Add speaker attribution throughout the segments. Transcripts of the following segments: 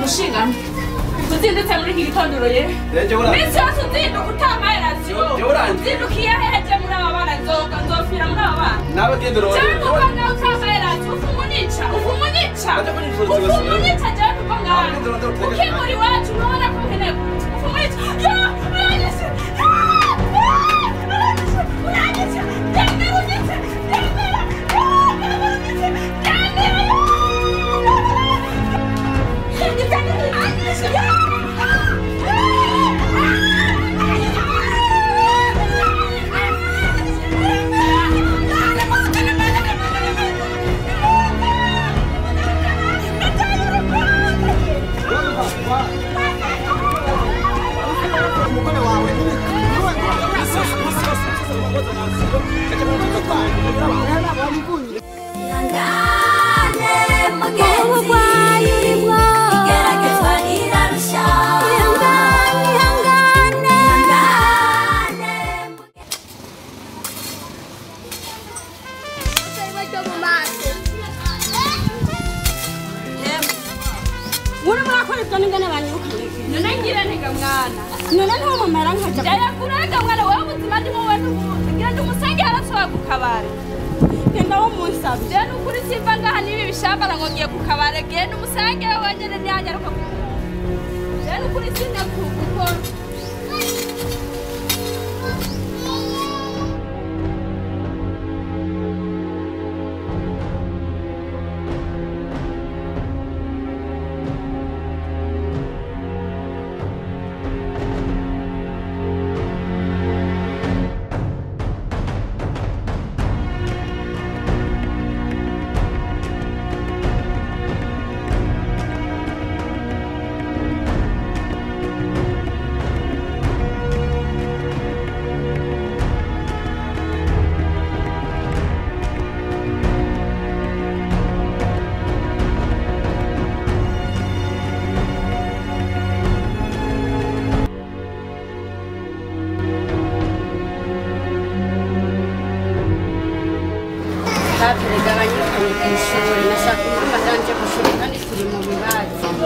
Speaker 1: Mushingano uzindutse muri iki gitondo ye minsi yose uzinduka utamaye rasiyo uzindukiye heje muri aba bana nzoga nzofira muri aba bana
Speaker 2: nawe genda urore
Speaker 1: cyangwa ukanga utamaye rasiyo ufumunyica ufumunyica ufumunyica jewe kuko ngaha ukimura iwacu ntubona ko nkeneye ufumunyica yo uranyishe uranyishe uranyishe ndemera unyice ndemera ndemera unyice ndemera.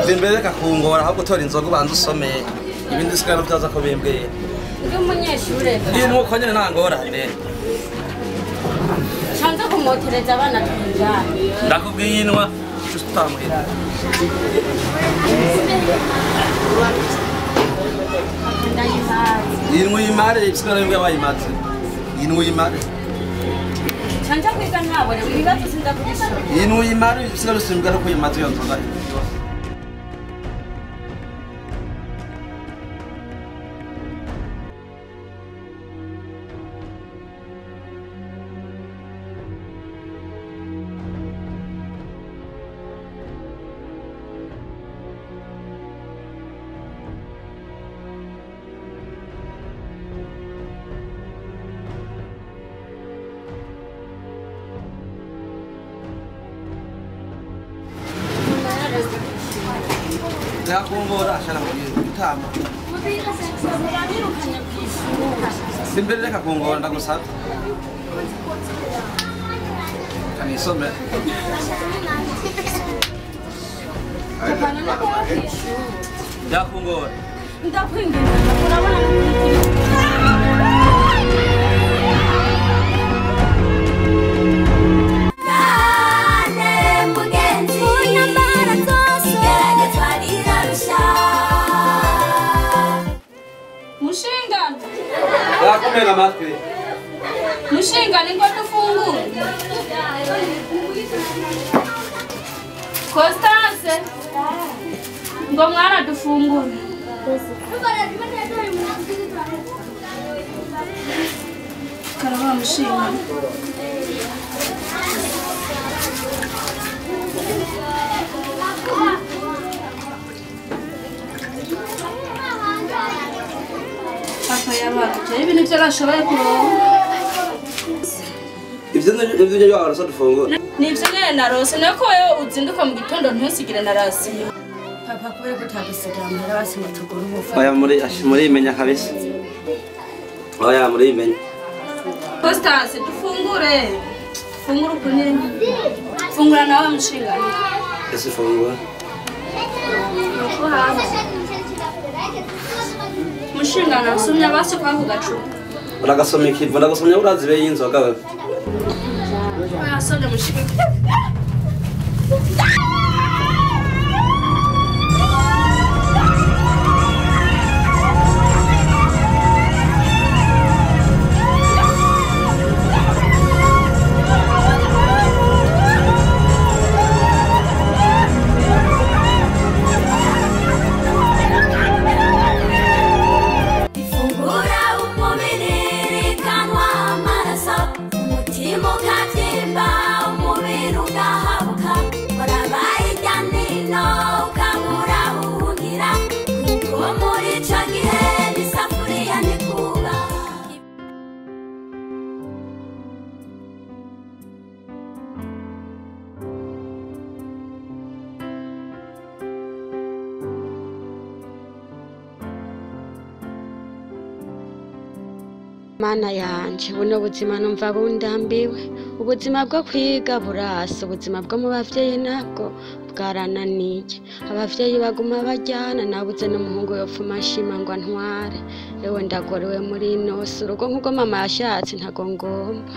Speaker 2: Zimbere kungora ahubwo utora inzoga ubanza usome ibindi sigara byaza ko bimbwiye.
Speaker 3: Ndi umunyeshure.
Speaker 2: Ndi nuko nyene ntangorane.
Speaker 3: Canza kumotereza abana twinjana.
Speaker 2: Ndakubwiye inwa utamuhira. Inwa imare isigara bimbwiye bayimaze. Inwa imare.
Speaker 3: Canza kwiga ntabone ibibazo sinza kubishobora.
Speaker 2: Inwa imare isigara usimbwa ko yimaze iyo nzoga. Simbere reka kungora ndagusabye. Kanisome. Ndakungora.
Speaker 3: Ndakwinginze urabona
Speaker 2: Ndakumena amatwi.
Speaker 1: Mushingano ngo dufungure. Constance ngo mwana dufungure. Karaba mushingano. Papa yabaje ibintu byarashoboye kuronka.
Speaker 2: Ivyo nivyo yarose dufungura.
Speaker 1: Nivyo nyene narose nako wewe uzinduka mu gitondo ntusigire na rasiyo.
Speaker 3: Papa kubera ko utadusigira amahera basi ngo tugure ubufu.
Speaker 2: Oya muri imenya kabisa. Oya muri imenya.
Speaker 1: Constance dufungure. Fungura ukunene. Fungura nawe mushingano.
Speaker 2: Ese fungura.
Speaker 1: Mushingana nsomya basi kwa kugacupa.
Speaker 2: Uragasoma ikivu ndagusomya urazi be y'inzoga wewe.
Speaker 1: Asomye mushinga.
Speaker 3: Mana yanje buno buzima numva bundambiwe ubuzima bwo kwiga burasa ubuzima bwo mu bavyeyi nabwo bwarananiye abavyeyi baguma bajyana nabuze n'umuhungu yopfuma nshima ngo antware ewe ndagorewe muri ino si urugo nk'uko mama yashatse ntago ngomba.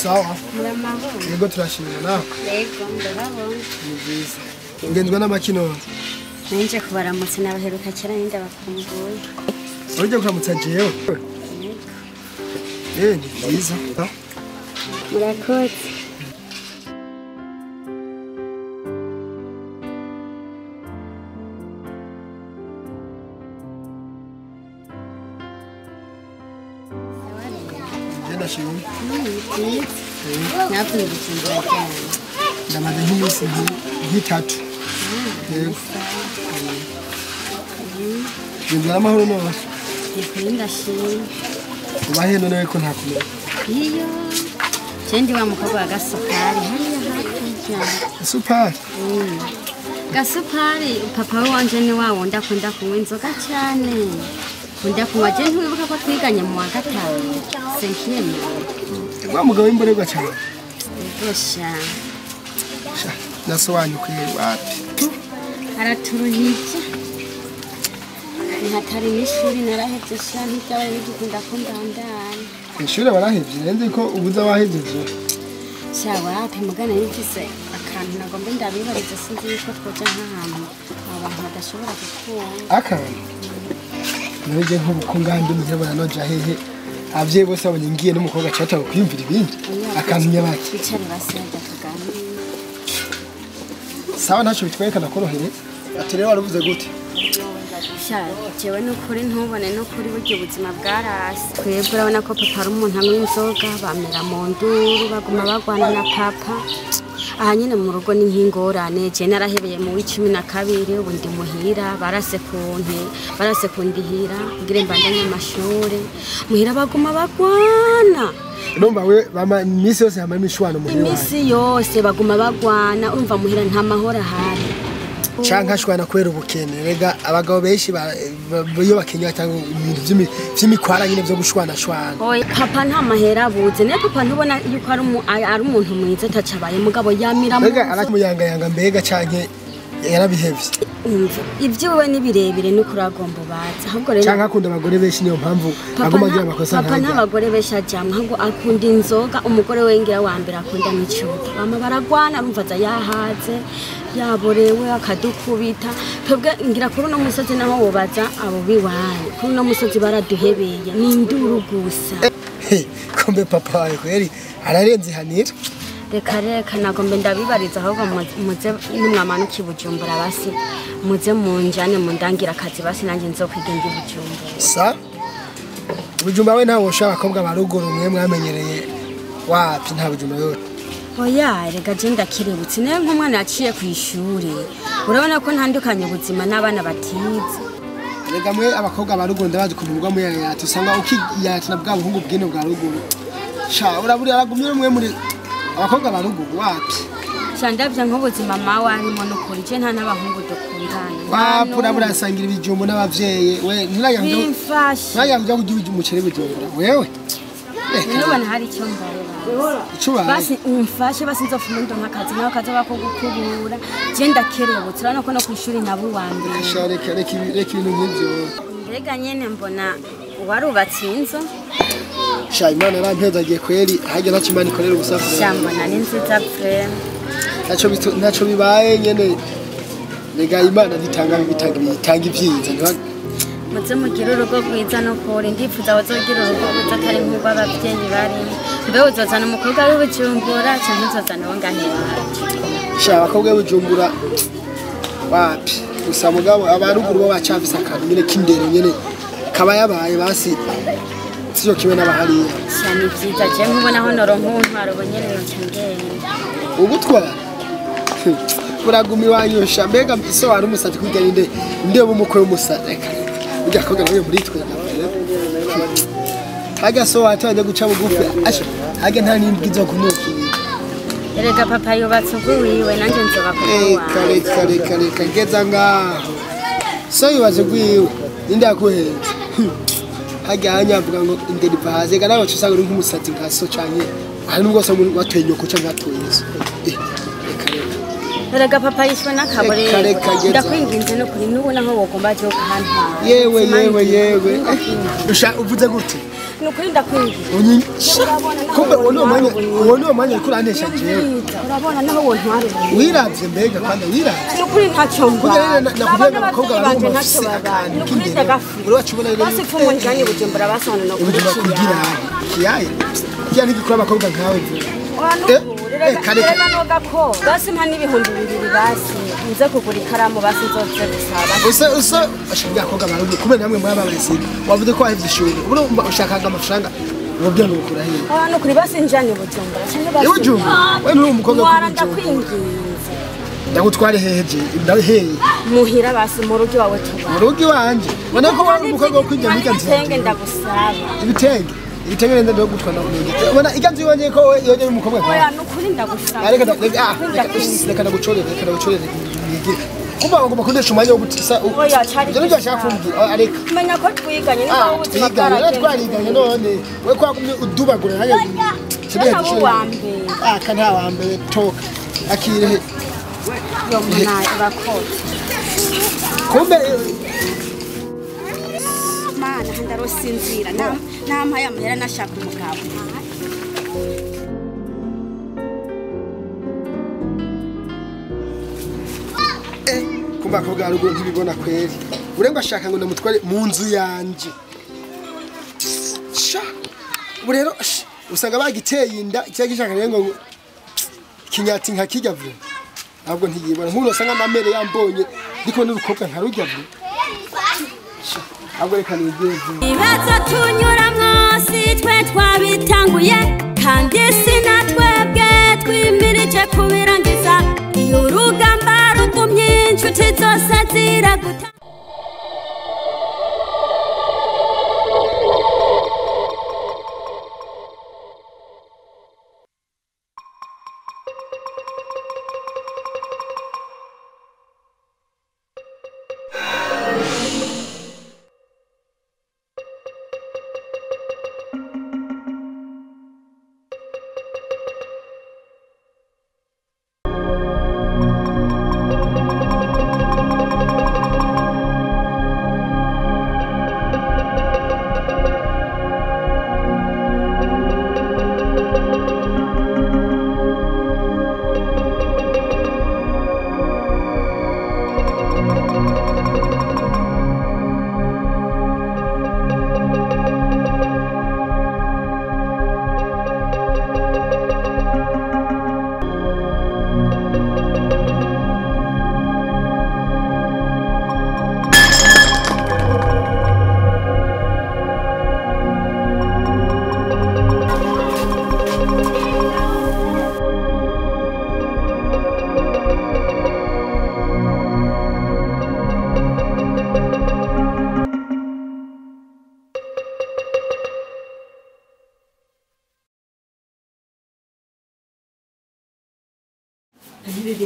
Speaker 4: Sawa. Yego turashimira nawe.
Speaker 3: Yego ndababona.
Speaker 4: Ni byiza. Ngenzwa n'amakino.
Speaker 3: Ninje kubaramutsa nabaheruka kera ninda bakumbuye.
Speaker 4: Urije kuramutsa jewe? Yego. Ni byiza.
Speaker 3: Murakoze. Navuye gucumbura cyane.
Speaker 4: Ndamaze nk'iminsi nk'itatu. Yego. Ngenzwa n'amahoro none.
Speaker 3: Yego ndashimye.
Speaker 4: Ubahe none ko ntakumenya.
Speaker 3: Iyo. Je ndi wa mukobwa wa Gasupari hariya hakurya.
Speaker 4: Gasupari?
Speaker 3: Gasupari papa wanje ni wa wundi akunda kunywa inzoga cyane. Akunda kunywa je ntiwibuka ko twiganye mu wa gatanu. Cinquième.
Speaker 4: Wa mugabo w'imborerwa cyane.
Speaker 3: Gosha.
Speaker 4: Sha, nasobanukiwe wapi?
Speaker 3: Araturuhije. Nhatari n'ishuri narahevye sha ntibyabaye bigikunda ko mbandana.
Speaker 4: Ishuri warahevye nzi ko ubuza wahejeje.
Speaker 3: Sha wapi mugana yumvise akantu nagomba ndabibariza sinzi yuko twoja nk'ahantu abantu badashobora gukura.
Speaker 4: Akantu? Nabije nk'uko ngandi munyabana noja hehe. Abavyeyi bose babonye ngiye n'umukobwa cyatanga kwiyumvira ibindi akantu nyabaki.
Speaker 3: Bicare basenda tuganire.
Speaker 4: Sawa ntacyo bitwerekana korohereza. Ati rero waravuze gute?
Speaker 3: Sha, jewe n'ukuri ntubone n'ukuri burya ubuzima bwarasi. Twebwe urabona ko papa ari umuntu anywa inzoga bamera mu nduru baguma bagwana na papa. Aha nyine mu rugo ni nk'ingorane je narahebeye mu w'12 ubu ndi muhira barase kundihira kugira mbandanye amashure muhira baguma bagwana.
Speaker 4: Urumva we bama imisi yose hamwe imishwano muhira.
Speaker 3: Imisi yose baguma bagwana urumva muhira nta mahoro ahari.
Speaker 4: Canka ashwana kubera ubukene rega abagabo benshi iyo bakenye batanga ibintu vy'imikwara nyine vyo gushwana shwana.
Speaker 3: Oya papa nta mahera abuze ne papa ntubona yuko ari umuntu mwiza atacabaye mugabo yamira
Speaker 4: mu mbega aramuyangayanga mbega canke yarabihevye.
Speaker 3: Umva ivyiwe ni birebire no kuragomba baza ahubwo rero
Speaker 4: canke akunda abagore benshi niyo mpamvu aguma agira amakosa
Speaker 3: nta. Papa nta bagore benshi ajamwe ahubwo akunda inzoga umugore wengira wa mbere akunda n'icupa bama baragwana urumva aza yahaze yaborewe akadukubita twebwe ngira kuri uno musozi naho wobaza abo biwanyu kuri uno musozi baraduhebeye ni induru gusa.
Speaker 4: Kombe papa wawe kweri ararenze hanira.
Speaker 3: Reka reka nagombe ndabibariza ahubwo muze nimwamanuka i Bujumbura basi muze munjane mundangira akazi basi nanjye nzokwigenga i Bujumbura.
Speaker 4: Sa Bujumbura we ntawe woshaka abakobwa ba ruguru mwe mwamenyereye wapi nta Bujumbura yo.
Speaker 3: Oya rega je ndakirebutse nayo nk'umwana yaciye ku ishuri urabona ko ntandukanye ubuzima n'abana batize.
Speaker 4: Rega mwe abakobwa ba ruguru ndabazi ukuntu mugwa muyayata usanga ukiyatana bwa buhungu bwino bwa ruguru. Sha uraburi aragumye mwe muri abakobwa ba ruguru wapi?
Speaker 3: Sha ndavya nk'ubuzima mawe arimo n'ukuri je nta n'abahungu dukundana.
Speaker 4: Wapi urabura asangira ibijumbu n'abavyeyi we ntirajya kuja kurya umuceri Bujumbura wewe.
Speaker 3: Nubona hari icyo mbaye. Basi umfashe basi nzofuma ndonka akazi nawe kazoba ko gukubura je ndakerebutse urabona ko no kwishuri nabo uwa mbere.
Speaker 4: Sha reka reka reka ibintu nk'ivyo.
Speaker 3: Mbega nyene mbona warubatse inzu.
Speaker 4: Sha Imana yarampezagiye kweri hajya ntaco Imana ikorera ubusa.
Speaker 3: Sha mbona ni nziza pre.
Speaker 4: Ntaco bibaye nyene. Rega Imana ntitanga bitanga ivyiza.
Speaker 3: Muze mugire urugo rwiza n'ukuri ndifuza bazogira urugo rwiza atari nk'urw'abavyeyi barimo. Mbe uzozana umukobwa w'i Bujumbura canke uzozana uwo ngaha iwacu?
Speaker 4: Sha abakobwa b'i Bujumbura wapi gusa mugabo abaruguru bo bacafise akantu nyene k'indero nyene kaba yabaye basi siyo kimwe n'abahariya.
Speaker 3: Sha ni vyiza je nkubona aho noronka untwara ubu nyene noca ngenda.
Speaker 4: Ugutwara uraguma iwanyu sha mbega so wari umusatsi kurya ninde ndeba umukwe w'umusatsi reka urya kobwa nawe muri twe haga so watanje guca bugufi asha haga nta n'imbwa izokunukira.
Speaker 3: Erega papa yubatse ugwiwe nanje nzoba
Speaker 4: Reka reka reka reka ngeza ngaho so yubatse ugwiwe ninde yakuhenze haga hanyavuga ngo inderi baze ga nawe usanga uri nk'umusatsi nka so canke hari nubwo so watoye nyoko canke watoye so. Reka reka
Speaker 3: Erega papa yishwe n'akabore
Speaker 4: Reka, reka, geza.
Speaker 3: ndakwinginze n'ukuri n'ubu naho wogomba je ukantwara.
Speaker 4: Yewe yewe yewe usha uvuze gute?
Speaker 3: Nukuri ndakwinginze.
Speaker 4: Kumbe uwo niwo mwanya uriko urantesha jewe.
Speaker 3: Urabona naho wontwara ubu.
Speaker 4: Wiravye mbega kwanda wiravye.
Speaker 3: Nukuri ntacyo
Speaker 4: Kugira
Speaker 3: mbaye.
Speaker 4: rero nakubwiye ngo abakobwa
Speaker 3: Abana
Speaker 4: barumva
Speaker 3: banje
Speaker 4: bafise
Speaker 3: ntacyo babaye.
Speaker 4: akantu
Speaker 3: Nukuri
Speaker 4: k'indero.
Speaker 3: ndagafite.
Speaker 4: Uri wacu ubona rero
Speaker 3: Basi pfumu njanye Bujumbura basana no
Speaker 4: Ubujumbura kugira kiyaye kiyaye ntigikura abakobwa nkawe vuba. Reka reka
Speaker 3: Reka nogakora basi mpa n'2000 basi nze kugura ikaramu basi nzoze gusaba.
Speaker 4: Use ashobora abakobwa barumva kumbe namwe muri ababarezi wavuze ko wahevye ishuri ubu ushakaga amafaranga ubwo ngo ukura hehe?
Speaker 3: Oya nukuri basi njanye Bujumbura canke basi.
Speaker 4: Ibujumbura we nturi umukobwa wo
Speaker 3: Ntwara
Speaker 4: kubujumbura.
Speaker 3: ndakwinginze.
Speaker 4: Ndagutware hehe je ndahehe?
Speaker 3: Muhira basi mu rugo iwawe tuba.
Speaker 4: Mu rugo iwanje ubona ko wari umukobwa wo kwijya muri
Speaker 3: Ibitenge
Speaker 4: nzira.
Speaker 3: ndagusaba.
Speaker 4: Ibitenge nenda ndagutwara ubona iganzu iwanje ko yongera umukobwa nkawe.
Speaker 3: Oya nukuri ndagusaba.
Speaker 4: Reka reka ndagucorere reka ndagucorere nigire. Kumba bagomba kundesha umwanya wo gutisa.
Speaker 3: Oya cari.
Speaker 4: Ibyo nibyo ashaka kumbwira. Oya, reka.
Speaker 3: Menya ko twiganye niba ubuzima
Speaker 4: Twiganye
Speaker 3: bwaragenze.
Speaker 4: twariganye none we kwagumye udubagura nanjye
Speaker 3: Reka abo uwa mbere.
Speaker 4: Aka nta wa mbere toka akire.
Speaker 3: Yo mwana urakoze.
Speaker 4: Kumbe
Speaker 3: Mana ndarosinzira nampaye amahera nashaka umugabo.
Speaker 4: Kumba abakobwa haruguru ntibibona kweri. Urenga ashaka ngo ndamutware mu nzu yanje. Sha ubu rero usanga bagiteye inda kiya gishaka rero ngo kinyati nka kijya vuba ahubwo ntiyibona nk'ubu usanga namere yambonye ndiko n'urukobwa nkarujya vuba. Sha ahubwo reka nigire vuba.
Speaker 3: Ibibazo tunyuramwo si twe twabitanguye kandi si na twebwe twimirije kubirangiza iyo urugamba rugumye inshuti zose ziraguta.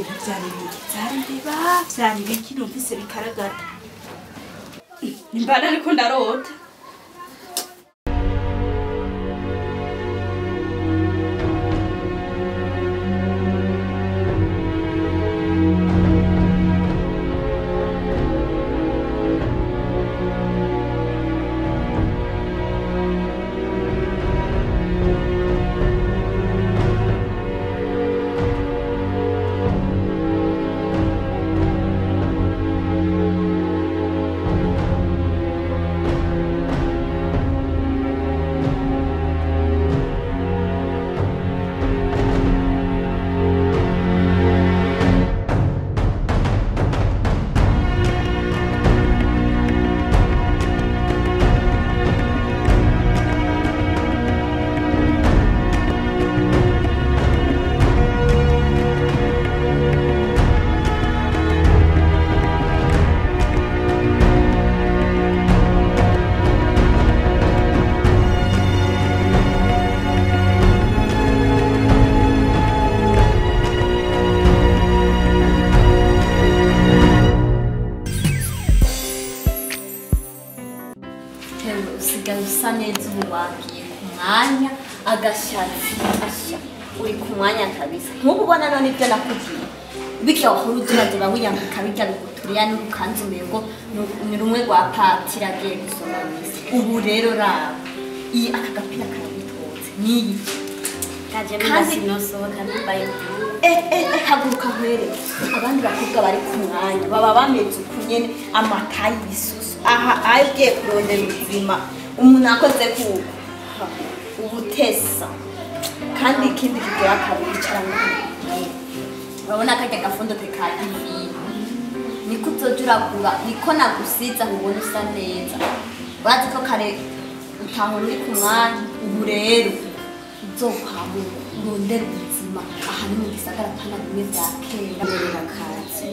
Speaker 1: Ibintu byari biki? Byari biba, byari biki numvise bikaragata. Nimbana ariko ndarota.
Speaker 5: Usigaye usa neza ubu wagiye ku mwanya agashatsi asha uri ku mwanya kabisa nkubu ubona none ibyo nakubwiye bityo wahora ugerageza wiyambika bijya biguturiya n'urukanzu umengo ni rumwe rwa patira agiye gusoma misa ubu rero raba iyi aka gapira karagutotse n'iyi
Speaker 3: kandi sinosohoka nambaye
Speaker 5: haguruka nkwereke abandi bakobwa bari ku mwanya baba bameze uku nyene amatayi ibisusu aha agiye kurondera ubuzima umuntu akoze kuko ubutesa kandi ikindi kigira kabiri icara urabona karya gafundo pe ka divine niko uzoja uragura niko nagusiza ubona usa neza urazi ko kare utahora uri ku mwanya ubu rero uzokwamura urondera ubuzima aha ni mu gisagara pana bimwe vya kera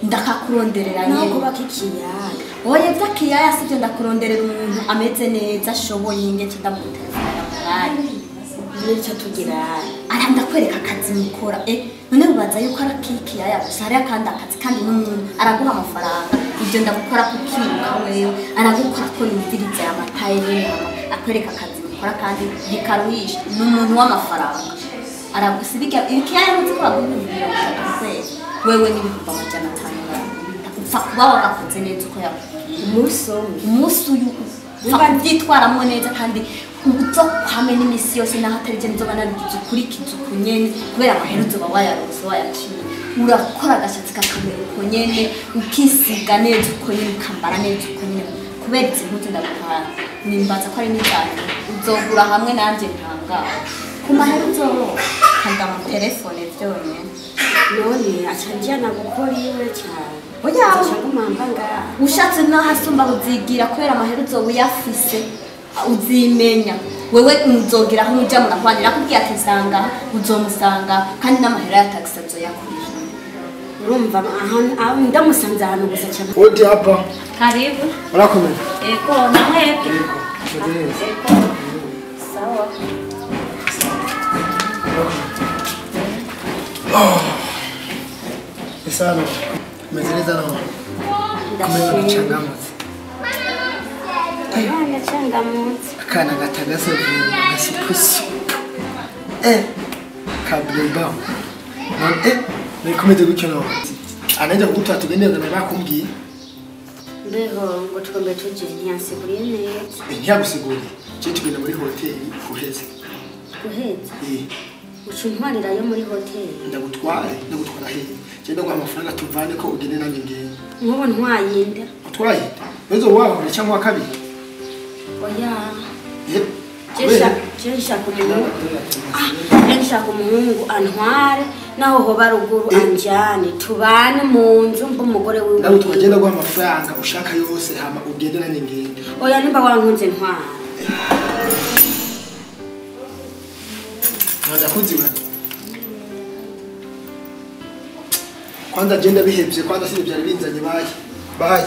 Speaker 5: ndakakuronderera
Speaker 3: nyene kubaka ikiyaga
Speaker 5: oya vy'akiyaya sivyo ndakuronderera umuntu ameze neza ashoboye ingece ndamutelefona mwanya
Speaker 3: nico tugira
Speaker 5: ara ndakwereka akazi mukora none ubaza yuko arakikiyaya gusa hariya kandi akazi kandi n'umuntu araguha amafaranga ibyo ndagukora kukiruka wewe aragukora ko yumviriza aya mataye n'inyama akwereka akazi mukora kandi ntikaruhisha ni umuntu w'amafaranga aragusibiga ibikiyaya ntuzi ko baguha 30,000 ku kwezi wewe n'500,000 upfa kuba wagakoze neza uko yakubwiye umunsi uyu upfa kubyitwaramo neza kandi uzokwame n'imisi yose naho atari je nzoba nabigize ukurikiza uku nyene kubera amahera uzoba wayaronse wayaciye urakora agashatsi kakamera uko nyene ukisiga neza uko nyene ukambara neza uko nyene kubera izi mpuzu ndaguhaye nimbaza ko ari n'izanyu uzogura hamwe nanje ntangara ku mahera uzoronka kanda mu telefone vyonyene
Speaker 3: none aca njyana gukora iwe cyane
Speaker 5: oya
Speaker 3: aguma ngaha
Speaker 5: ushatse naho asumba uzigira kubera amahera uzoba uyafise uzimenya wewe muzogira aho muja murahwanira akubwiye ati nsanga uzomusanga kandi n'amahera ya taxi azoyakurira
Speaker 3: urumva aho ndamusanze ahantu gusa cyane
Speaker 4: Odi hapa.
Speaker 5: Karibu.
Speaker 4: Urakomeye.
Speaker 5: Ego na mwebwe.
Speaker 4: Ego.
Speaker 5: Ego. Sawa.
Speaker 4: Oh. Isano. Umeze neza nawe? Kumenya gucangamutse.
Speaker 3: Ndachangamutse.
Speaker 4: Akana gatagase gasupusu. Kabreba. None nikomeze gutyo nawe. Anajya kugutwara tugende na bakumbwiye.
Speaker 3: Mbeho ngo tugombe tuje ntiyansiguriye neza.
Speaker 4: Ntiyagusiguriye. Je tugenda muri hoteli guheza.
Speaker 3: Guheza? Ucuntwarirayo muri hoteli.
Speaker 4: Ndagutware, ndagutwara hehe? Je ndaguha amafaranga tuvane ko ugende nanjye ngende.
Speaker 3: Nk'ubu ntwayinda.
Speaker 4: Utwayinda? Wezo wawe cyangwa wa kabiri?
Speaker 3: Oya.
Speaker 4: Je
Speaker 3: nshaka umuhungu antware naho hoba ruguru anjyane tubane mu nzu mbe umugore wiwe.
Speaker 4: Ndagutwara je ndaguha amafaranga ushaka yose hama ugende nanjye ngende.
Speaker 3: Oya nimba wankunze ntwara.
Speaker 4: Ndakuziwe. Kwanza je ndabihevye kwanza sivyo byari binzanye bayi. Bayi.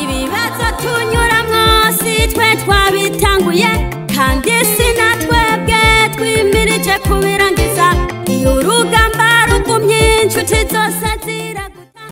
Speaker 3: Ibibazo tunyuramwo si twe twabitanguye kandi si na twebwe twimirije kubirangiza iyo urugamba rugumye. Inshuti zose ziraguta.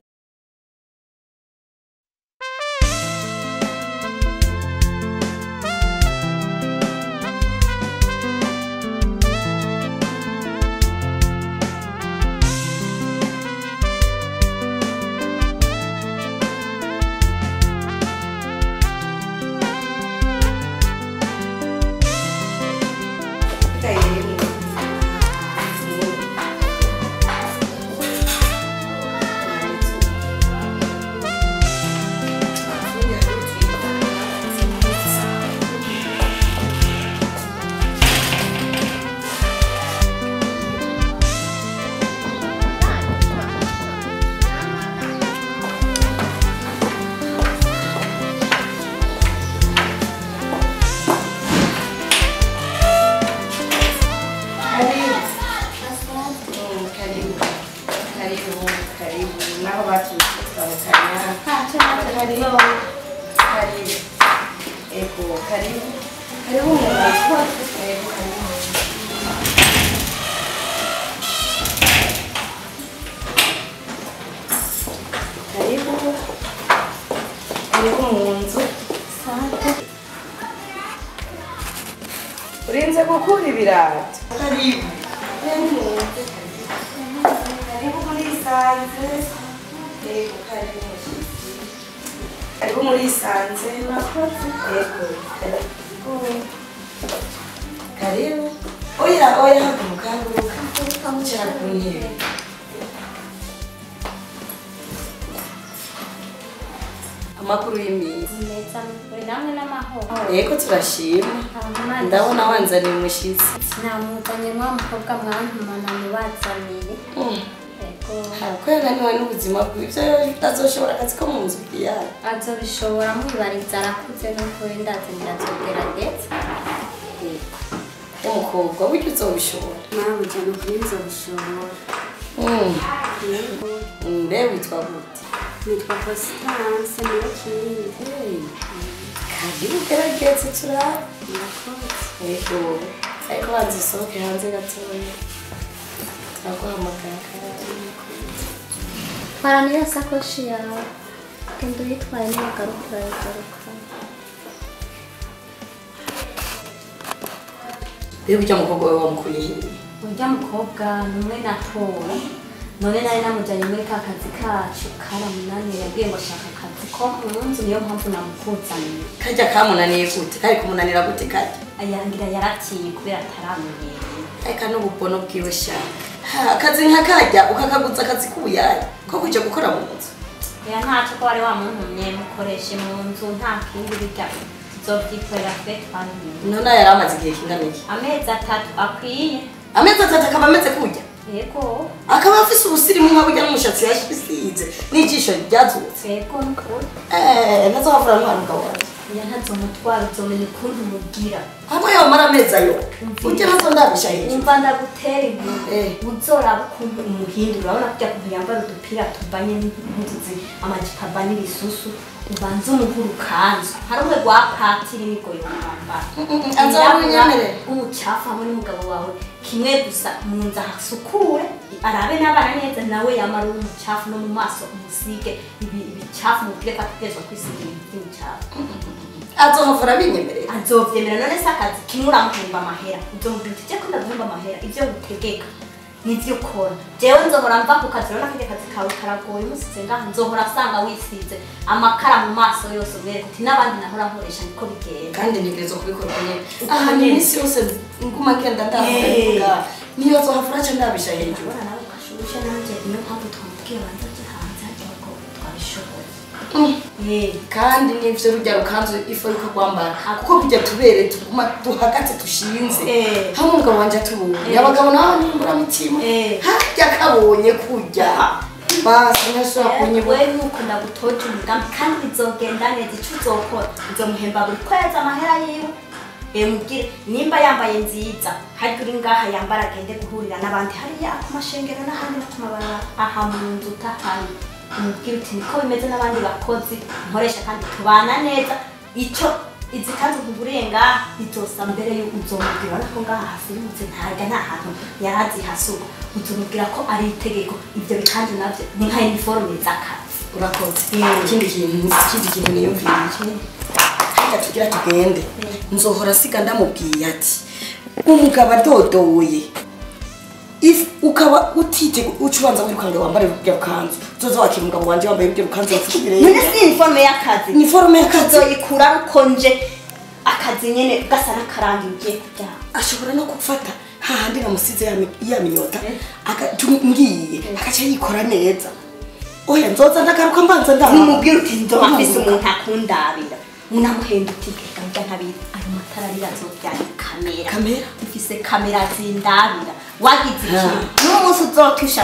Speaker 6: Urinze gukura ibirato. Karibu. Karibu muri Sanze. Yego, karibu. Karibu muri Sanze. Yego, karibu. Karibu. Oya, oya, haguruka, haguruka. Icara ku ntebe. Amakuru y'iminsi.
Speaker 3: Neza, uri namwe n'amahoro.
Speaker 6: Yego turashima. Ndabona wanzaniye umushitsi.
Speaker 3: Namuzanye mwa mukobwa mwantuma namubazaniye. Yego.
Speaker 6: Ko yananiwe n'ubuzima bw'ibyo utazoshobora akazi ko mu nzu bwiyara.
Speaker 3: Azobishobora mubibariza arakuze n'ukuri ndazi nzogerageza.
Speaker 6: Yego. Umukobwa burya uzobishobora.
Speaker 3: Mabuja n'ukuri nzobishobora.
Speaker 6: Mbe witwa gute?
Speaker 3: Nitwa Constance Niyokindi.
Speaker 6: Karibu gerageze turabe.
Speaker 3: Murakoze.
Speaker 6: Yego. Ariko banza usohoke hanze gatoya. Turaguhamagara.
Speaker 5: Twara niyo sakoshi yawe. Genda uyitwaye niwagaruka urayigaruka.
Speaker 6: Mbega urya mukobwa wawe wamukuye hehe?
Speaker 3: Urya mukobwa ni umwe natora. None nari namujanye muri ka kazi kacu karamunaniye, yabwiye ngo ashaka akazi ko mu nzu, niyo mpamvu namukuzaniye.
Speaker 6: Karya kamunaniye gute? Kari kumunanira gute karya?
Speaker 3: Ayangira yaratinye kubera ataramenyereye.
Speaker 6: Eka n'ububono bwiwe sha. Akazi nka karya ukakaguza akazi k'ubuyaya ko kuja gukora mu nzu.
Speaker 3: Oya ntacyo ko wari wamuntumye mukoreshe mu nzu nta kindi birya tuzovyikorera twe twabimenye.
Speaker 6: None yari amaze igihe kingana iki?
Speaker 3: Amezi 3 akwiye.
Speaker 6: Amezi 3 akaba ameze kurya?
Speaker 3: Yego.
Speaker 6: Akaba afise ubusirimu nka burya n'umushatsi yashisize n'ijisho ryazutse.
Speaker 3: Yego nukuri.
Speaker 6: Ntazohavura ntwara umugabo wanje.
Speaker 3: Oya ntazomutwara, uzomenya ukuntu umugira.
Speaker 6: Hamwe yomara amezi ayo. Urya ntazo ndabisha hejuru.
Speaker 3: Umva ndagutera inkuru. Uzoraba ukuntu umuhindura, urabona kurya kuntu yambara udupira tuvanye n'impuzu, amajipo avanye ibisusu, ubanze umuhe urukanzu. Hari umwe rwa patiri niko yomwambara.
Speaker 6: Azobinyemerera.
Speaker 3: Umucafu hamwe n'umugabo wawe kimwe gusa mu nzu ahasukure, arabe n'abana neza, nawe yamara umucafu no mu maso umusige ibicafu mubwire ko ategerezwa kwisiga ibintu by'imicafu.
Speaker 6: Azohavura abinyemerera.
Speaker 3: Azovyemera. None se akazi kimwe uramuhemba amahera, uzomubwira uti je ko ndaguhemba amahera, ivyo ngutegeka nivyo ukora. Jewe nzohora mva ku kazi, urabona karya kazi kawe karagoye, umusize ngaha nzohora asanga wisize amakara mu maso yose, umwereke uti n'abandi nahora nkoresha niko bigenda.
Speaker 6: Kandi ntegerezwa kubikora uko nyene. Aha ni iminsi yose nguma ngenda ndavuga. Niyo azohavura aca ndabisha hejuru.
Speaker 3: Urabona nawe ko ashushe, nanje niyo mpamvu twamubwiye banza aje hanze harya ko twabishoboye.
Speaker 6: Kandi nivyo rurya rukanzu ifu yuko kwambara kuko burya tubere tuguma duhagaze dushinze. Hamwe umugabo wanje atubonye, abagabo nabo nimbura mutima harya kabonye kurya basi ntashobora kunyibura.
Speaker 3: We nuko ndagutoje umugambi kandi bizogenda neza. Ico uzokora uzomuhemba buri kwezi amahera yiwe. Mubwire nimba yambaye nziza harya uri ngaha yambara agende guhurira n'abandi hariya ku mashengero n'ahandi no ku mabarabara, aha mu nzu utahari. Umubwire uti niko bimeze n'abandi bakozi nkoresha kandi tubana neza, ico
Speaker 5: Izi kanzu nkuguriye ngaha bizosa mbere y'uko uzomubwira ko ngaha hasirimutse ntarya nta hantu yarazihasuka. Uzomubwira ko ari itegeko ibyo bikanzu navyo ni nka uniforme z'akazi.
Speaker 6: Urakoze. Ikindi kintu niyumviriye. Harya tugira tugende. Nzohora siga ndamubwiye ati umugabo adodoye. If ukaba utite ucubanza wirukanga wambare rubya rukanzu uzoza wakira umugabo wanje wambaye rubya rukanzu wafukire.
Speaker 5: None si uniforme y'akazi.
Speaker 6: Uniforme y'akazi
Speaker 5: uzoyikura rukonje akazi nyene gasa n'akarangi ugiye kuryama.
Speaker 6: Ashobora no gufata hahandi namusize ya minyota ngiye akaca yikora neza. Oya nzoza ndagaruka mbanza
Speaker 5: ndamubwira uti nzoba mfise umuntu akundabira. Unamuhenda uti reka ntabizi ayo matara arira azovyara kamera.
Speaker 6: Kamera?
Speaker 5: Mfise kamera zindabira. Wagize iki? N'umunsi uzotusha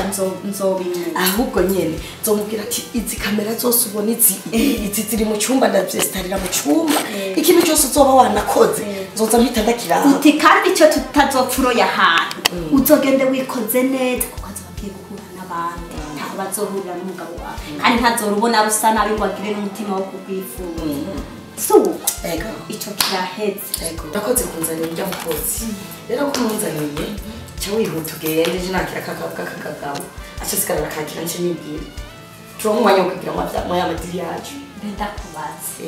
Speaker 5: nzobimenya.
Speaker 6: Ahubwo nyene nzomubwira ati izi kamera zose ubona izi ziri mu cyumba ndavyestarira mu cyumba. Ikintu cyose uzoba wanakoze nzoza mpita ndakiraba.
Speaker 5: Uti kandi icyo tutazopfuroya ahantu uzogende wikoze neza kuko azoba agiye guhura n'abandi. Ntaho bazohurira n'umugabo wawe. Kandi ntazorubona rusa nabi ngo agire n'umutima wo kugwifuza. Suko.
Speaker 6: Ego.
Speaker 5: Ico kiraheze.
Speaker 6: Ego. Ndakoze kunzanira urya mukozi. Rero ko munzaniye cha wihuta ugende je nakira kakagabo. Acha sigara rakakira nce nibwira. Turonka umwanya wo kugira amaya amadiri yacu.
Speaker 5: Ndakubaze.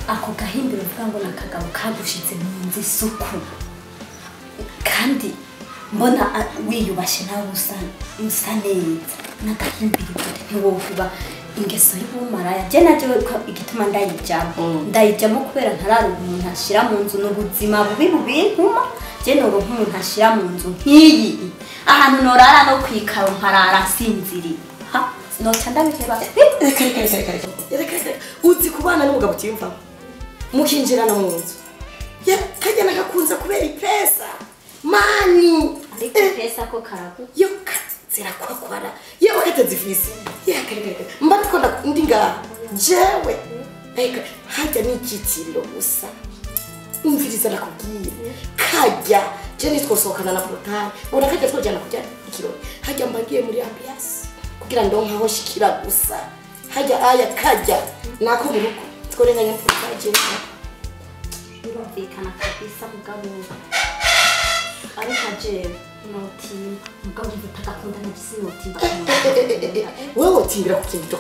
Speaker 5: Ako gahimbiro uvuga ngo nakagabo kagushize mu nzu isuku. Kandi mbona wiyubashe nawe usa neza. Nagahimbiro ntiwovuba ingeso y'ubumaraya. Je naje igituma ndayijamo. Ndayijamo kubera ntarara umuntu ashira mu nzu n'ubuzima bubi bubintuma. Je noronka umuntu ashira mu nzu nkiyi. Ahantu norara no kwikaro nkarara sinziri. Ha noca ndabiheba.
Speaker 6: Reka. Uzi kubana n'umugabo utiyumvamo. Mukinjirana mu nzu. Ya kajya nakakunza kubera ipesa. Mani.
Speaker 5: Ariko ipesa ko karagu.
Speaker 6: Yo zirakwakwara. Yewe katazifise. Ya kare. Mba ndiko ndi ngaha. Jewe. Eka hajya n'ikitiriro gusa. Umviriza nakubwiye. Kajya je nitwosohokana na portail. Ubona kajya twojana kujya ikirori. Hajya mbagiye muri ambiance kugira ndonka aho shikira gusa. Hajya aya kajya nako mu rugo. Tworenganya portail je.
Speaker 5: Birumvikana kabisa mugabo. Ariko je notimba mugabo utagakunda nagisi notimba.
Speaker 6: Wewe utimbira ku kintu cyo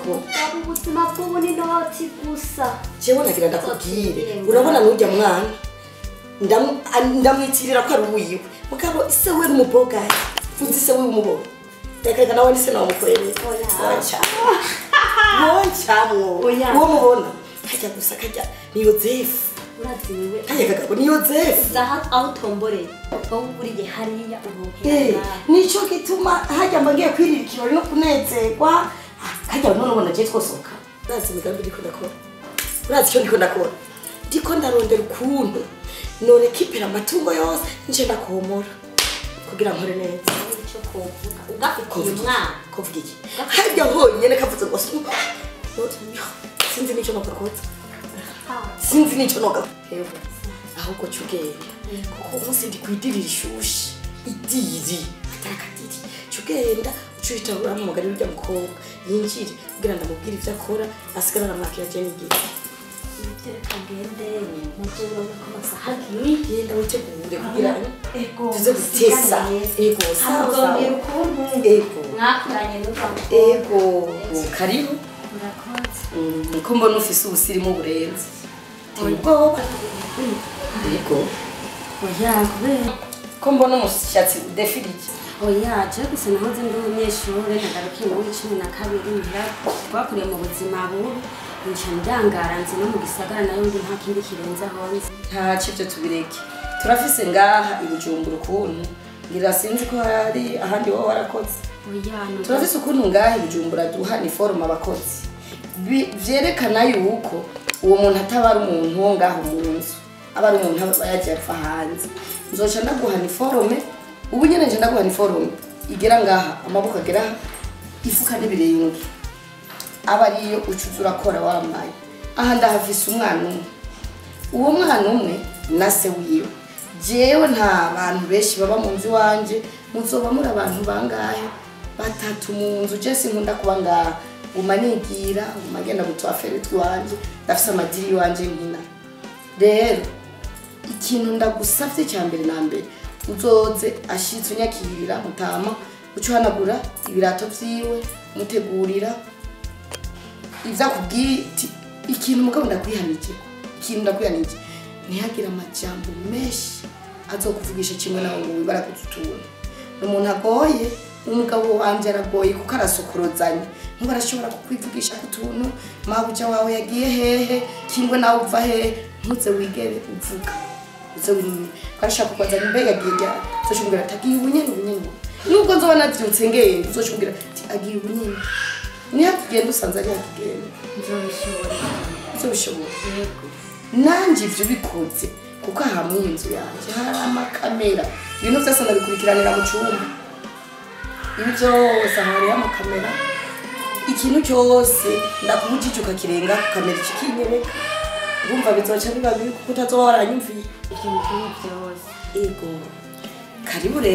Speaker 5: ubuzima bw'ubu ni noti gusa.
Speaker 6: Jewe nagira ndakubwire. Urabona n'ujya mwana ndamwitirira ko ari uwiwe. Mugabo ise we n'umuboga. Uzi se we umuboga. Reka nawe nise nawe mukorere. Wonca. Uwo mubona. Kajya gusa kajya ni Yozefu.
Speaker 5: Uraziwe.
Speaker 6: Kajya kagabo ni Yozefu.
Speaker 5: Zaha aho tomboreye. Wowe uriye hariya ubuhera.
Speaker 6: Nico gituma hajya mbagiye kwirira ikirori no kunezerwa. Hajya none ubona je twosoka. Urazi imigambi ndiko ndakora. Urazi icyo ndiko ndakora. Ndiko ndarondera ukuntu none kipera amatungo yose nje ndakomora kugira nkore neza.
Speaker 5: Ico kovuga ugafitiye umwana
Speaker 6: kovuga iki? Hajya honyene kavuze ngo sinzi nico nokakotsa. Sinzi nico noka. Ahubwo cugenda kuko umunsi ndi kwidirira ishushi idiri atarakatiri cugenda ucuhita uramuhamagara urya mukobwa yinjire kugira ndamubwire ivyo akora asigara aramwakira je n'igihe.
Speaker 5: Reka ngende naje urabona ko amasaha agiye.
Speaker 6: Genda witegure kugira
Speaker 5: ego
Speaker 6: tuze gutesa. Ego sawa.
Speaker 5: Ukuntu
Speaker 6: ego
Speaker 5: mwakoranye n'urwa
Speaker 6: ego karibu.
Speaker 5: Murakoze.
Speaker 6: Niko mbona ufise ubusirimu burenze. Ubwoba. Ego.
Speaker 3: Oya kubera
Speaker 6: ko mbona umushatsi udefirije.
Speaker 3: Oya je gusa nahoze ndi umunyeshure nagarukiye muri 12 muhira twakuriye mu buzima bubi. Nca ndangara nzi no mu gisagara nayo ndi nta kindi kirenze aho nzi.
Speaker 6: Nta civyo tubireke. Turafise ngaha i Bujumbura ukuntu ngira sinzi ko hari ahandi wowe warakoze.
Speaker 3: Oya no.
Speaker 6: Turafise ukuntu ngaha i Bujumbura duha ni forme abakozi. Vyerekana yuko uwo muntu ataba ari umuntu wo ngaho mu nzu. Aba ari umuntu aba yagiye apfa hanze. Nzoca ndaguha ni forme, ubu nyene nje ndaguha ni forme igera ngaha, amaboko agera ifuka n'ibirenge. Aba ariyo ucuza urakora wambaye. Aha ndahafise umwana umwe. Uwo mwana umwe na se wiwe. Jewe nta bantu benshi baba mu nzu iwanje, muzoba muri abantu bangahe? Batatu mu nzu. Je sinkunda kuba ngaha. Nguma nigira, nguma ngenda gutwafere twiwanje, ndafise amadiri iwanje nkina. Rero ikintu ndagusavye cya mbere na mbere uzoze ashitse unyakirira mutama ucuhanagura ibirato vyiwe mutegurira ivyo akubwiye ikintu mugabo ndakwihanije ikintu ndakwihanije ntihagire amajambo menshi azokuvugisha kimwe nawe ngo wibara kututura umuntu agoye umugabo wanje aragoye kuko arasokorozanye nkuba arashobora kukwivugisha kutuntu mabuja wawe yagiye hehe kingwe nawe uva hehe ntuze wigere uvuga uze winini arashaka kubaza mbega agiye ryari uzocumbwira ati agiye ubunyene ubunyene nubwo nzoba navyutse ngenda uzocumbwira ati agiye ubunyene niho akigenda usanze ari akigenda
Speaker 3: Nzobishobora.
Speaker 6: Nzobishobora.
Speaker 3: Yego.
Speaker 6: Nanje ivyo bikoze kuko aha mu nzu yanje hari amakamera ibintu vyose ndabikurikiranira mu cumba ibi vyose hariho amakamera ikintu cyose ndakubujije ukakirenga kamera ikikinyereka urumva bizoca biba bibi kuko utazoba waranyumviye
Speaker 3: Ibyo mubwiye byose.
Speaker 6: Ego karibu rero.